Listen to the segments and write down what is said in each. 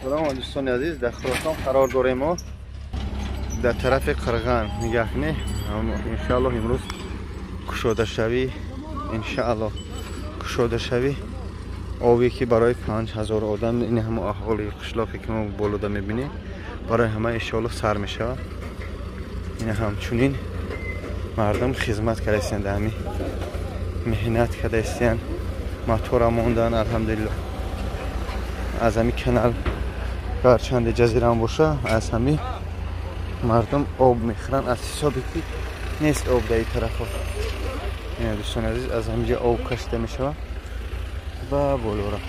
Салом дӯстони азиз, дар Хуросон қарор дорем мо дар тарафи Қирған. Нигаҳ кунед, иншааллоҳ имрӯз кушодашавӣ, иншааллоҳ кушодашавӣ обе ки барои 5000 одам, ин ҳама аҳолии қишлоқе ки мо болода мебинем, барои ҳама иншааллоҳ сар мешавад. Ин ҳамчунин мардум хизмат кардаистанд, ҳами меҳнат кардаистанд, мотора мондан, алҳамдулиллоҳ. Аз ҳами канал гарчанде ҷазирам боша, аз ҳами мардум об мехӯранд, аз ҳисобе ки нест об дар ин тарафҳо. Дӯстони азиз, аз ҳаминҷа об кашида мешавад ва болора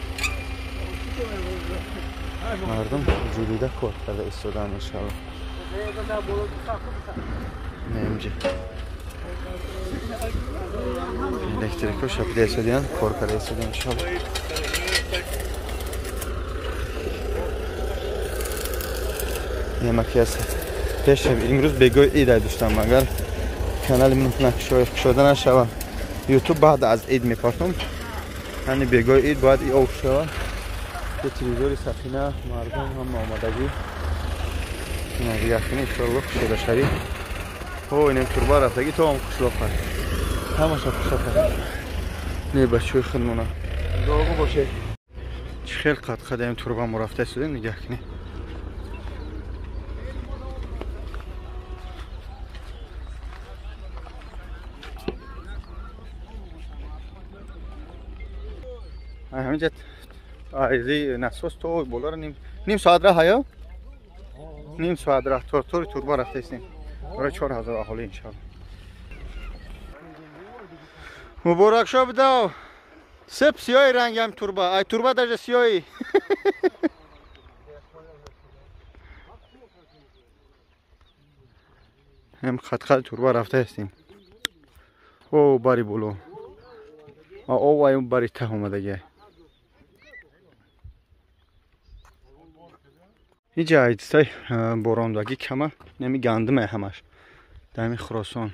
мардум ҷулида кор карда истодаанд, иншааллоҳ. Инҷа электрикҳо шапида истодаанд, кор карда истодаанд, иншааллоҳ. Ямаки аст пеш имрӯз бегоҳи ид ай дӯстам, агар канали кушода нашавад ютуб баъд аз ид мепартом, яъне бегоҳи ид бояд и об шавад. Телевизори сафина, мардум ҳама омадагӣ. Яқин иншоаллоҳ кушодашавӣ. Ҳо, инам турба рафтагӣ то ҳам қишлоқ аст, ҳамаша қишлоқ аст. Не бачаҳои худмона дуогӯ бошед. Чӣ хел қадқадаем турба мо рафта истодем, нигаҳ кунед. ҳаминҷа айзи насос то болоро ним соат раҳ ҳаё, ним соат раҳ тори турба рафта истем барои 4000 аҳолӣ, иншоаллоҳ. Муборак шо бидав. Сеп сиёҳи рангам турба, ай турба даже сиёҳи. Ҳам хатхат турба рафта истем. О бари боло, об ай бари таҳ омадагӣ. Иҷа айдистай борондагӣ кама, нами гандуме ҳамаш дар ҳами Хуросон.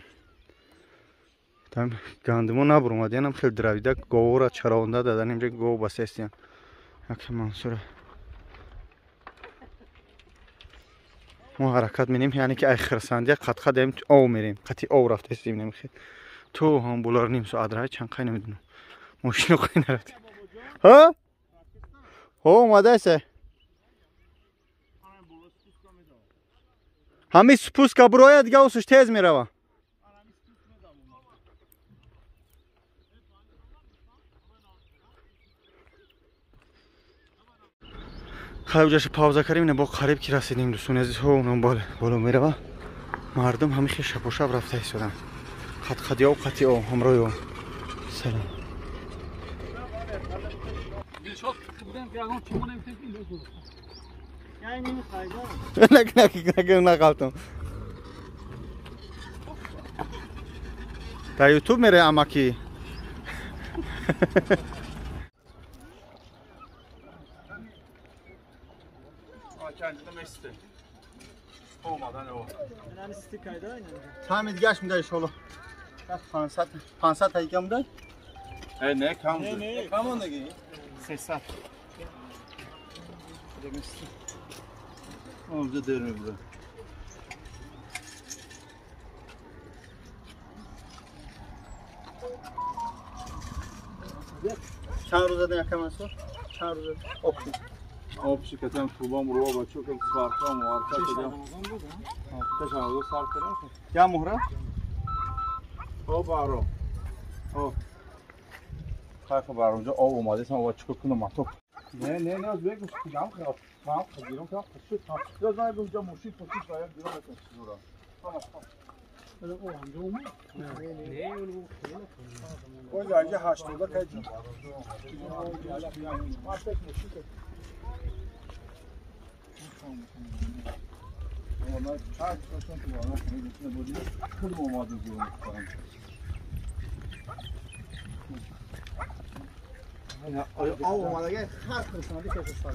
Гандумо набуромад, янам хел дравида говора чаронда дадан, инҷа гов басестиян. Яке Мансура мо ҳаракат менем, яъне ки ай хирсандия қадқад ем ов мерем, қати ов рафтаистем намихел. То ҳам болоро ним соат раҳ чанд қай намедонам. Мошино қай нарафтем. Ҳа? Ҳо омадасе. Ҳами спуска бурояд, дига усуш тез мерава. Хай уҷаша пауза кардем, ина бо қариб ки расидем, дӯстони азиз. Ҳо унам боло мерава. Мардум ҳами хел шабошаб рафта истоданд. Қадқади об, қати об, ҳамроҳи об. Салом. Нақалтам. Дар ютуб мере амаки. Тамид гашт мида иншоаллоҳ. 500 ҳайка мида? Не, кам. Не, кам ондаги. 300. Онҷо дер мебурад. Чанд рӯза дем яка Мансур? Чанд рӯза? Обши. Обши катам турбам рӯ бачо кам сваркам варка кадам. Шаш рӯза сар кардам. Я муҳра? О баро. О. Хайфа баро, онҷо об омадесам ва чикор кунам маток. Не, не, не, бегу кудам хел. Ман гирам кам шуд. Я знаю, онҷо мошин пошид ва як гирам кам зура. Оҷа инҷа 80 кайди. Об омадагӣ ҳар хирсандӣ кашиста.